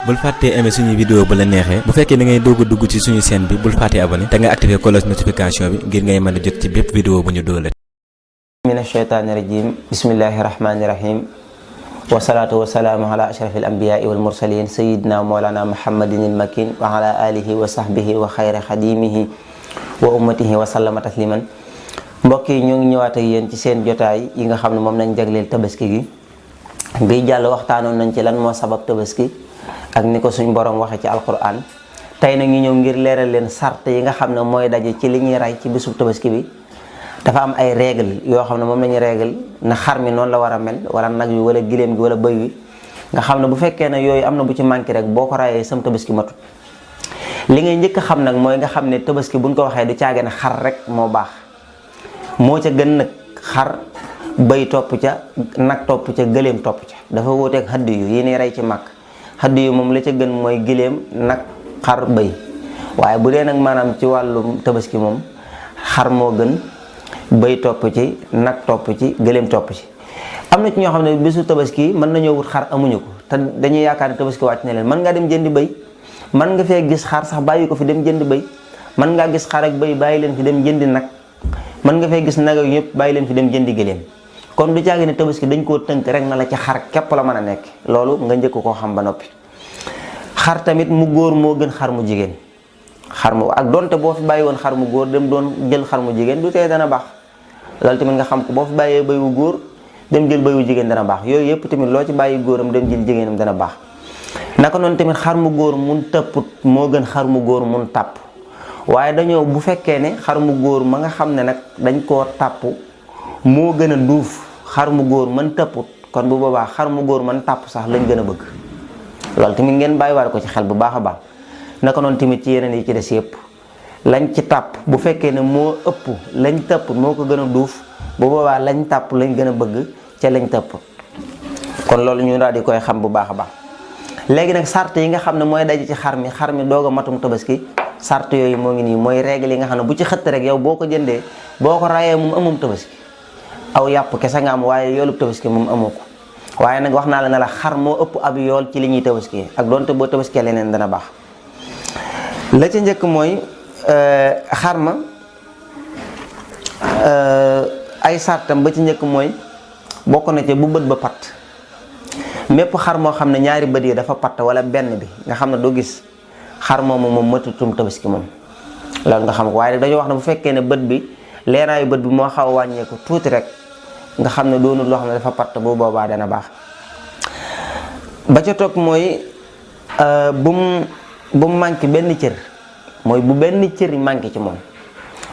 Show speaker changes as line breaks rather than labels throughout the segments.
bul fàttee aimer suñu vidéo bu la neexee bu fekkee da ngay doog a dugg ci suñu chaîne bi bul fàttee abonné te nga activer cloche notification bi ngir ngay mën a jot ci bépp vidéo bu ñu doole.
mina shaytaani rajim bismillahi rahmaani rahim wasalaatu wasalaamu ala ashrafil anbiyaai wal mursalin sayidina mawlana muhammadin il makin wa ala alihi wa sahbihi wa xayra xadimihi wa ummatihi wa sallama tasliman. mbokk yi ñoo ngi ñëwaat ak yéen ci seen jotaay yi nga xam ne moom nañ jagleel tabaski gi bii jàll waxtaanoon nañ ci lan moo sabab tabaski ak ni ko suñ borom waxe ci alquran. tey na ñu ñëw ngir leeral leen sart yi nga xam ne mooy daje ci li ñuy rey ci bisub tabaski bi. dafa am ay règle yoo xam ne moom lañuy règle na xar mi noonu la war a mel wala nag wi wala giléem gi wala bëy wi nga xam ne bu fekkee ne yooyu am na bu ci manqué rek boo ko rayee sam tabaski matut. li ngay njëkk a xam nag mooy nga xam ne tabaski buñ ko waxee du caage ne xar rek moo baax moo ca gën nag xar bëy topp ca nag topp ca gëléem topp ca dafa wóoteeg xaddi yu yi ne rey ci màkk xaddi yu moom la ca gën mooy giléem nag xar bëy waaye bu dee nag maanaam ci wàllu tabaski moom xar moo gën bëy topp ci nag topp ci gëléem topp ci. am na ci ñoo xam ne bisu tabaski mën nañoo wut xar amuñu ko te dañuy yaakaar ne tabaski wàcc na leen mën ngaa dem jëndi bëy mën nga fee gis xar sax bàyyi ko fi dem jënd bëy mën ngaa gis xar ak bëy bàyyi leen fi dem jëndi nag mën nga fee gis nag ak yëpp bàyyi leen fi dem jëndi gëléem kon du caagi ne tabaski dañ koo tënk rek na la ci xar képp la mën a nekk loolu nga njëkk koo xam ba noppi. xar tamit mu góor moo gën xar mu jigéen xar mu ak donte boo fi bàyyi woon xar mu góor dem doon jël xar mu jigéen du tee dana baax loolu tamit nga xam ko boo fi bàyyee bëy wu góor dem jël bëy wu jigéen dana baax yooyu yëpp tamit loo ci bàyyi góoram dem jël jigéenam dana baax. naka noonu tamit xar mu góor mun tëpput moo gën xar mu góor mun tàpp waaye dañoo bu fekkee ne xar mu góor ma nga xam ne nag dañ koo tàpp moo gën a duuf xar mu góor mën tëpput kon bu boobaa xar mu góor mën tàpp sax lañ gën a bëgg loolu tamit ngeen bàyyiwaat ko ci xel bu baax a baax. naka noonu tamit ci yeneen yi ci des yëpp lañ ci tàpp bu fekkee ne moo ëpp lañ tëpp moo ko gën a duuf bu boobaa lañ tàpp lañ gën a bëgg ca lañ tëpp kon loolu ñu daal di koy xam bu baax a baax. léegi nag sart yi nga xam ne mooy daje ci xar mi doog a matum tabaski sart yooyu moo ngi nii mooy règle yi nga xam ne bu ci xëtt rek yow boo ko jëndee boo ko rayee moom amum tabaski aw yàpp kese nga am waaye yoolub tabaski moom amoo ko waaye nag wax naa la ne la xar moo ëpp ab yool ci li ñuy tabaski ak doonte boo tabaskee leneen dana baax. la ca njëkk mooy xar ma ay sartam ba ci njëkk mooy bokk na ci bu bët ba patt mépp xar moo xam ne ñaari bët yi dafa patt wala benn bi nga xam ne doo gis xar moomu moom matutum tabaski moom loolu nga xam ko waaye dañoo wax ne bu fekkee ne bët bi leeraayu bët bi moo xaw a wàññeeku tuuti rek nga xam ne doonul loo xam ne dafa patt bu boobaa dana baax. ba ca topp mooy bu mu manqué benn cër mooy bu benn cër manqué ci moom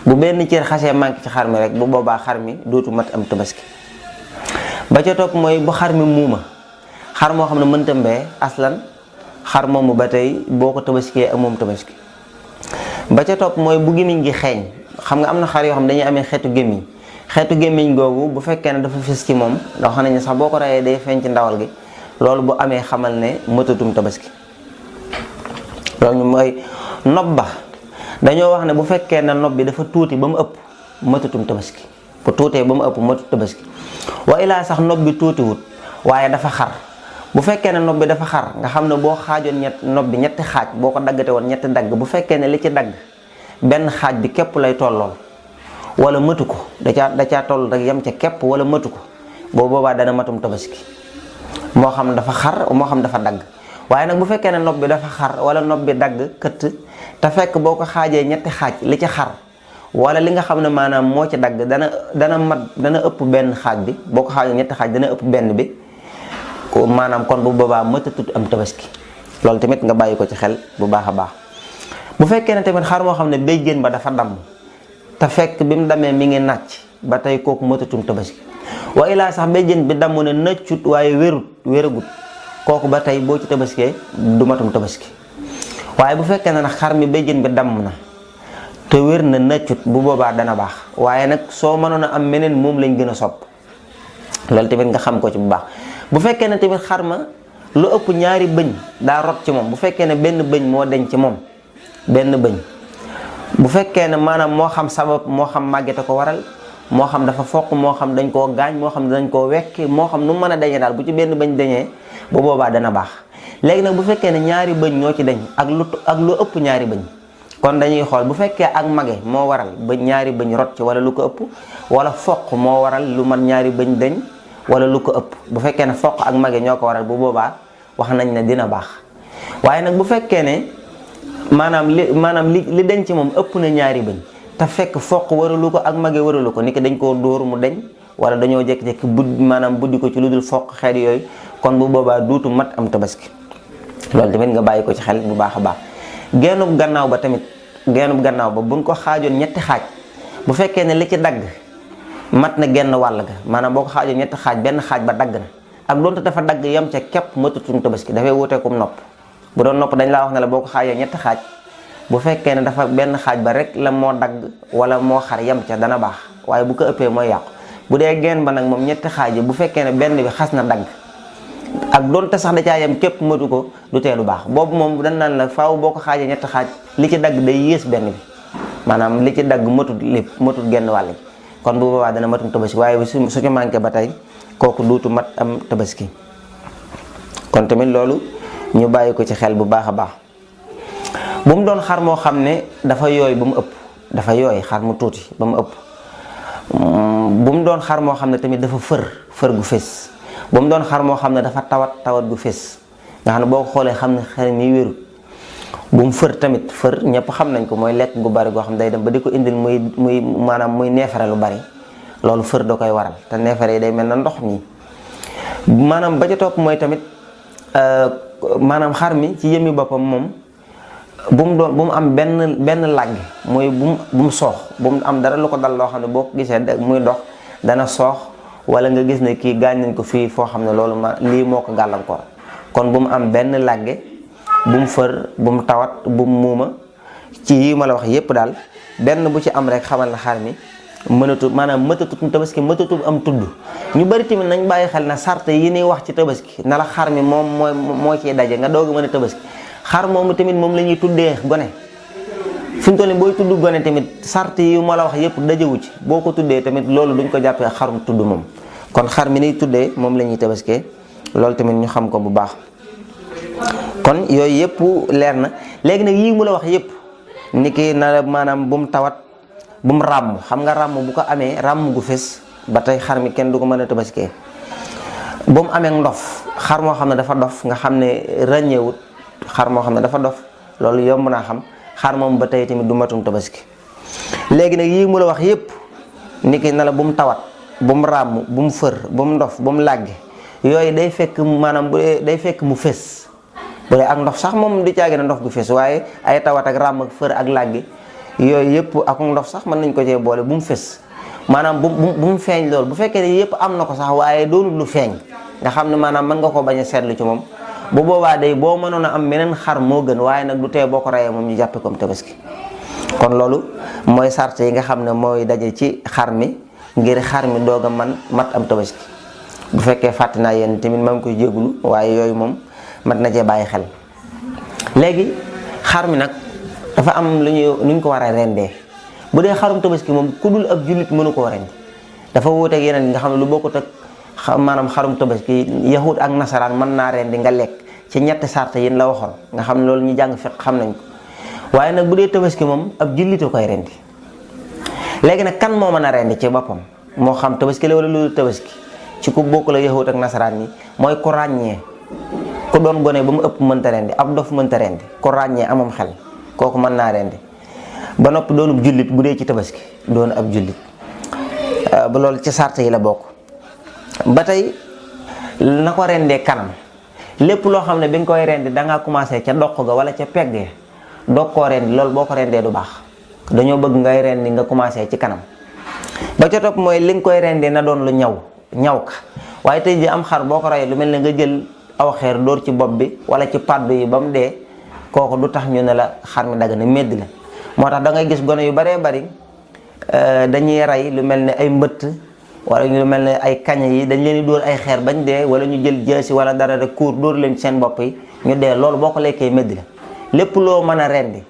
bu benn cër xasee manqué ci xar mi rek bu boobaa xar mi dootu mat am tabaski. ba ca topp mooy bu xar mi muuma xar moo xam ne mënta mbee aslan xar moomu ba tey boo ko tabaskee ak moom tabaski. ba ca topp mooy bu gémmiñ gi xeeñ xam nga am na xar yoo xam ne dañuy amee xeetu gémmiñ googu bu fekkee ne dafa fis ci moom ndax xam nañ sax boo ko rayee day feeñ ci ndawal gi loolu bu amee xamal ne matatum tabaski. loolu mooy nopp ba dañoo wax ne bu fekkee ne nopp bi dafa tuuti ba mu ëpp matatum tabaski bu tuutee ba mu ëpp matut tabaski wa ilaa sax nopp bi tuutiwut waaye dafa xar bu fekkee ne nopp bi dafa xar nga xam ne boo xaajoon nopp bi ñetti xaaj boo ko daggate woon ñetti dagg bu fekkee ne li ci dagg benn xaaj bi képp lay tollool wala matu ko da caa toll rek yem ca képp wala matu ko boo boobaa dana matum tabaski moo xam dafa xar moo xam dafa dagg. waaye nag bu fekkee ne nopp bi dafa xar wala nopp bi dagg këtt te fekk boo ko xaajee ñetti xaaj li ci xar wala li nga xam ne maanaam moo ci dagg dana ëpp benn xaaj bi boo ko xaajee ñetti xaaj dana ëpp benn bi maanaam kon bu boobaa mëtatut am tabaski loolu tamit nga bàyyi ko ci xel bu baax a baax. bu fekkee ne tamit xar moo xam ne béjjén ba dafa damm te fekk bi mu damee mi ngi nàcc ba tey kooku mëtatum tabaski wa ilaa sax béjjén bi damm ne nëccut waaye wéragut kooku ba tey boo ci tabaskee du matum tabaski waaye bu fekkee ne nag xar mi béjjén bi damm na te wér na nëccut bu boobaa dana baax waaye nag soo mënoon a am meneen moom lañ gën a sopp loolu tamit nga xam ko ci bu baax. bu fekkee ne tamit xar ma lu ëpp ñaari bëñ daa rot ci moom bu fekkee ne benn bëñ moo deñ ci moom benn bëñ bu fekkee ne maanaam moo xam sabab moo xam màggete ko waral moo xam dafa foq moo xam dañ koo gaañ moo xam dañ koo wekki moo xam nu mën a dañee daal bu ci benn bañ dañee bu boobaa dana baax léegi nag bu fekkee ne ñaari bëñ ñoo ci dañ ak lu ëpp ñaari bëñ kon dañuy xool bu fekkee ak mage moo waral ba ñaari bëñ rot ci wala lu ko ëpp, wala foq moo waral lu man ñaari bëñ dañ wala lu ko ëpp. bu fekkee ne foq ak mage ñoo ko waral bu boobaa wax nañ ne dina baax. waaye nag bu fekkee ne maanaam li dañ ci moom ëpp na ñaari bëñ te fekk foq waralu ko ak mage waralu ko, ni ki dañ koo dóor mu dañ wala dañoo jékki-jékki buddi ko ci lu dul foq xeet yooyu, kon bu boobaa duutu mat am tabaski. loolu tamit nga bàyyi ko ci xel bu baax a baax. geenub gannaaw ba buñ ko xaajoon ñetti xaaj, bu fekkee ne li ci dagg mat na genn wàll ga, maanaam boo ko xaajoon ñetti xaaj benn xaaj ba dagg na, ak doonte dafa dagg yam ca képp matutum tabaski, dafay wuteekum nopp. bu doon nopp dañ laa wax ne la boo ko xaajee ñetti xaaj, bu fekkee ne dafa benn xaaj ba rek la moo dagg wala moo xar yam ca dana baax, waaye bu ko ëppee mooy yàqu. bu dee geen ba nag moom ñetti xaaj yi bu fekkee ne benn bi xas na dagg ak doonte sax da caa yem képp matu ko, du teelu baax. boobu moom dañ naan la faaw boo ko xaajee ñetti xaaj li ci dagg day yées benn bi, maanaam li ci dagg matut lépp, matut genn wàll gi, kon bu boobaa dana matum tabaski. waaye su ci manqué ba tey kooku duutu mat am tabaski. kon tamit loolu ñu bàyyi ko ci xel bu baax a baax. bu mu doon xar moo xam ne dafa yooy ba mu ëpp, dafa yooy xar mu tuuti ba mu ëpp. bu mu doon xar moo xam ne tamit dafa fër gu fés. bu mu doon xar moo xam ne dafa tawat gu fés nga xam ne boo ko xoolee xam ne xar mi wéru. bu mu fër tamit, fër ñëpp xam nañ ko mooy lekk gu bari goo xam ne day dem ba di ko indil muy maanaam muy neefere lu bari, loolu fër da koy waral, te neefere yi day mel na ndox mi. maanaam ba ca topp mooy tamit maanaam xar mi ci yëmmi boppam moom bu mu am benn làgg, mooy bu mu soox, bu mu am dara lu ko dal loo xam ne boo ko gisee muy dox dana soox, wala nga gis ne kii gaañ nañ ko fii foo xam ne loolu lii moo ko gàllankoor. kon bu mu am benn làgge, bu mu fër, bu mu tawat, bu mu muuma, ci yi ma la wax yépp daal benn bu ci am rek xamal na xar mi mëtatut tabaski, mëtatut am tudd. ñu bari tamit nañ bàyyi xel na sart yi ñuy wax ci tabaski na la xar mi moom moo ciy daje nga doog a mën a tabaski. xar moomu tamit moom la ñuy tuddee gone. fi mu toll nii booy tudd gone tamit sart yi ma la wax yépp dajewu ci, boo ko tuddee tamit loolu duñ ko jàppee xarum tudd moom. kon xar mi niy tuddee moom la ñuy tabaskee, loolu tamit ñu xam ko bu baax. kon yooyu yëpp leer na. léegi nag yii mu la wax yëpp ni ki na maanaam bu mu tawat, bu mu ràmm. xam nga ràmm bu ko amee ràmm gu fés ba tey xar mi kenn du ko mën a tabaskee. bu mu amee ndof, xar moo xam ne dafa dof nga xam ne ràññeewut, xar moo xam ne dafa dof loolu yomb naa xam, xar moom ba tey tamit du matum tabaski. léegi nag yii mu la wax yëpp ni ki na la bu mu tawat, bu mu ràmm, bu mu fër, bu mu ndof, bu mu làgge, yooyu day fekk maanaam bu dee day fekk mu fés. bu dee ak ndox sax moom di caagi na ndox gu fees, waaye ay tawat ak ràmm ak fër ak làggi yooyu yëpp ak ndox sax mën nañ ko cee boole, bu mu fés. maanaam bu mu feeñ loolu. bu fekkee ne yëpp am na ko sax waaye doonul lu feeñ nga xam ne maanaam mën nga ko bañ a seetlu ci moom, bu boobaa day boo mënoon a am meneen xar moo gën, waaye nag du tee boo ko reyee moom ñu jàppe comme tabaski. kon loolu mooy sart yi nga xam ne mooy daje ci xar mi ngir xar mi doog a mat am tabaski. bu fekkee fàtte naa yéen tamit maa ngi koy jégalu, waaye yooyu moom mat na cee bàyyi xel. léegi xar mi nag dafa am lu ñu ko war a rendee. bu dee xarum tabaski moom ku dul ab jullit mënu koo rendi, dafa wuuteeg yeneen nga xam ne lu bokkut ak maanaam xarum tabaski yahud ak nasaraan mën naa rendi nga lekk ci ñetti sart yi la waxoon nga xam ne loolu ñu jàng fiq xam nañ ko. waaye nag bu dee tabaski moom ab jullit a koy rendi. léegi nag kan moo mën a rendi ci boppam moo xam tabaski la wala lu tabaski ci ku bokk la yahud ak nasaraan yi mooy ku ràññee. ku doon gone ba mu ëpp mënta rendi, ab dof mënta rendi, ku ràññee amam xel kooku mën naa rendi ba noppi doonub jullit. bu dee ci tabaski doon ab jullit, ba loolu ci sart yi la bokk. ba tey na ko rendee kanam, lépp loo xam ne bi nga koy rendi da ngaa commencé ca doq ga wala ca pegg doog koo rendi, loolu boo ko rendee du baax. dañoo bëgg ngay rendi nga commencé ci kanam. ba ca topp mooy li nga koy rendee na doon lu ñaw ka. waaye tey ji am xar boo ko reyee lu mel ne nga jël aw xeer dóor ci bopp bi wala ci paddu yi ba mu dee, kooku du tax ñu ne la xar mi dagg na, medd la. moo tax da ngay gis gone yu baree bari dañuy rey lu mel ne ay mbëtt wala lu mel ne ay kaña yi, dañ leen di dóor ay xeer bañ dee, wala ñu jël jaasi wala dara rek kuur dóor leen ci seen bopp yi ñu dee. loolu boo ko lekkee medd la. lépp loo mën a rendi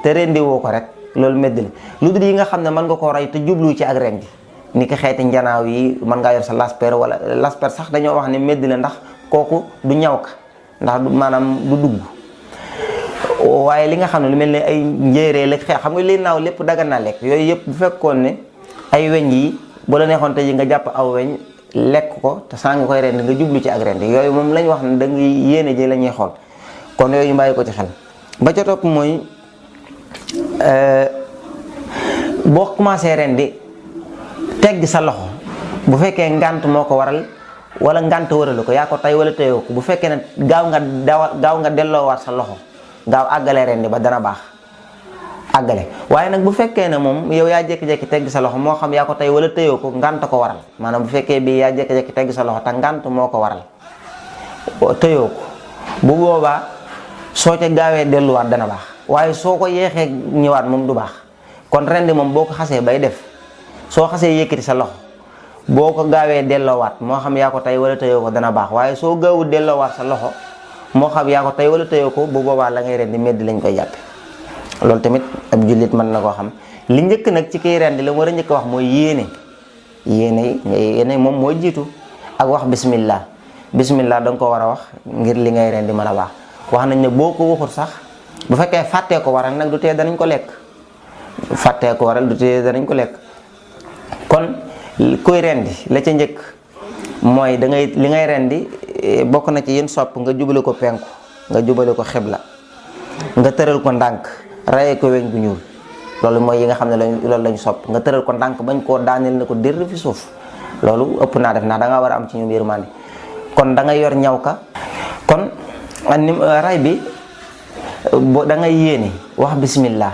te rendi woo ko rek loolu medd la. lu dul yi nga xam ne mën nga koo rey te jublu ci ak rendi, ni ki xeeti njanaaw yi mën ngaa yor sa lasper, wala lasper sax dañoo wax ne medd la ndax kooku du ñaw ka, ndax maanaam du dugg. waaye li nga xam ne lu mel ne ay njéeréer la xeex xam nga li naaw lépp dagan naa lekk yooyu yëpp bu fekkoon ne ay weñ yi bu la neexoon tey nga jàpp aw weñ lekk ko te saa nga koy rendi nga jublu ci ak rendi yooyu moom lañ wax ne da ngay yéene ji la ñuy xool kon yooyu ñu bàyyi ko ci xel. ba ca topp mooy boo commencé rendi tegg sa loxo bu fekkee ngant moo ko waral wala ngant waralu ko yaa ko tay wala tayoo ko bu fekkee ne gaaw nga delloowaat sa loxo gaaw àggale rendi ba dana baax àggale waaye nag bu fekkee ne moom yow yaa jékki-jékki tegg sa loxo moo xam yaa ko tay wala tayoo ko ngant ko waral maanaam bu fekkee bii yaa jékki-jékki tegg sa loxo te ngant moo ko waral tayoo ko bu boobaa soo ca gaawee delluwaat dana baax waaye soo ko yeexee ñëwaat moom du baax kon rendi moom boo ko xasee bay def soo xasee yëkkati sa loxo boo ko gaawee delloowaat moo xam yaa ko tay wala tayoo ko dana baax waaye soo gaawul delloowaat sa loxo moo xam yaa ko tay wala tayoo ko bu boobaa la ngay rendi meddi lañ koy jàppe loolu tamit ab jullit mën na koo xam li njëkk nag ci kiy rendi la mu war a njëkk wax mooy yéene moom mooy jiitu ak wax bismillah da nga ko war a wax ngir li ngay rendi mën a baax wax nañ ne boo ko waxut sax bu fekkee fàttee ko waral nag du tee danañ ko lekk kon kuy rendi la ca njëkk mooy li ngay rendi bokk na ci yéen sopp nga jubale ko penku nga jubale ko xibla nga tëral ko ndànk rayee ko weñ gu ñuul loolu mooy yi nga xam ne loolu lañ sopp nga tëral ko ndànk bañ koo daaneel ne ko dérr fi suuf loolu ëpp naa def ndax da ngaa war a am ci ñoom yërmande kon da nga yor ñaw ka kon ray bi da ngay yéene wax bismillah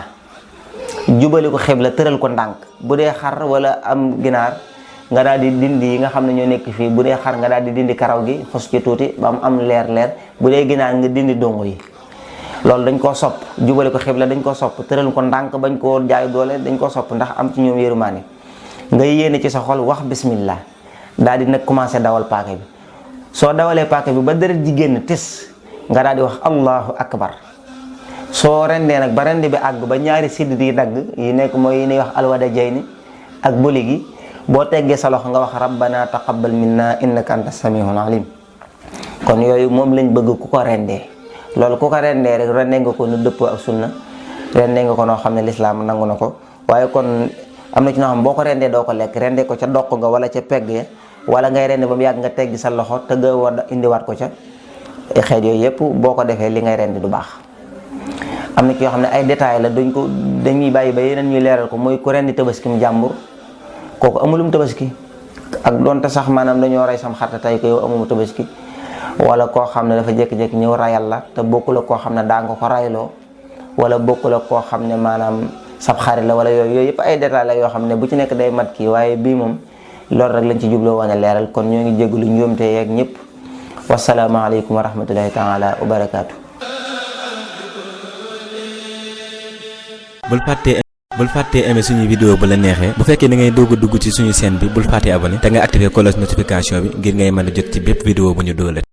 jubale ko xibla tëral ko ndànk bu dee xar wala am ginaar nga daal di dindi yi nga xam ne ñoo nekk fii bu dee xar nga daal di dindi karaw gi xos ci tuuti ba mu am leer bu dee ginaar nga dindi dongo yi loolu dañ koo sopp jubale ko xibla dañ koo sopp tëral ko ndànk bañ koo jaay doole dañ koo sopp ndax am ci ñoom yërmaane nga yéene ci sa xol wax bismillah daal di nag commencé dawal paaka bi soo dawalee paaka bi ba deret ji génn tis nga daal di wax allahu akbar soo rendee nag ba rendi bi àgg ba ñaari sidd yi dagg yi nekk mooy yi ñuy wax alwada jayni ak boli gi boo teggee sa loxo nga wax rabbana taqabbal minna innaka anta samihun alim kon yooyu moom lañ bëgg ku ko rendee loolu ku ko rendee rek rendee nga ko nu dëppoo ak sunna rendee nga ko noo xam ne lislaam nangu na ko waaye kon am na ci noo xam boo ko rendee doo ko lekk rendee ko ca doq nga wala ca pegg ya wala ngay rendee ba mu yàgg nga teggi sa loxo te nga war indiwaat ko ca xeet yooyu yëpp boo ko defee li ngay rendi du baax. am na ci yoo xam ne ay détails la dañuy bàyyi ba yeneen ñuy leeral ko mooy ku rendi tabaskim jàmbur kooku amulum tabaski ak doonte sax maanaam dañoo rey sam xarta tey ko yow amumu tabaski wala koo xam ne dafa jékki-jékki ñëw rayal la te bokkul ak koo xam ne daa nga ko rayloo wala bokkul ak koo xam ne maanaam sab xarit la wala yooyu yëpp ay détails la yoo xam ne bu ci nekk day mat kii waaye bii moom loolu rek lañ ci jubloo wane leeral kon ñoo ngi jégalu njuumte yeeg ñëpp wasalaamaaleykum wa rahmatullahi taala wa barakaatu.
bul fàttee aimé suñu vidéo bu la neexee bu fekkee da ngay doog a dugg ci suñu chaîne bi bul fàttee abonné te nga activer cloche notification bi ngir ngay mën a jot ci bépp vidéo bu ñu dóolati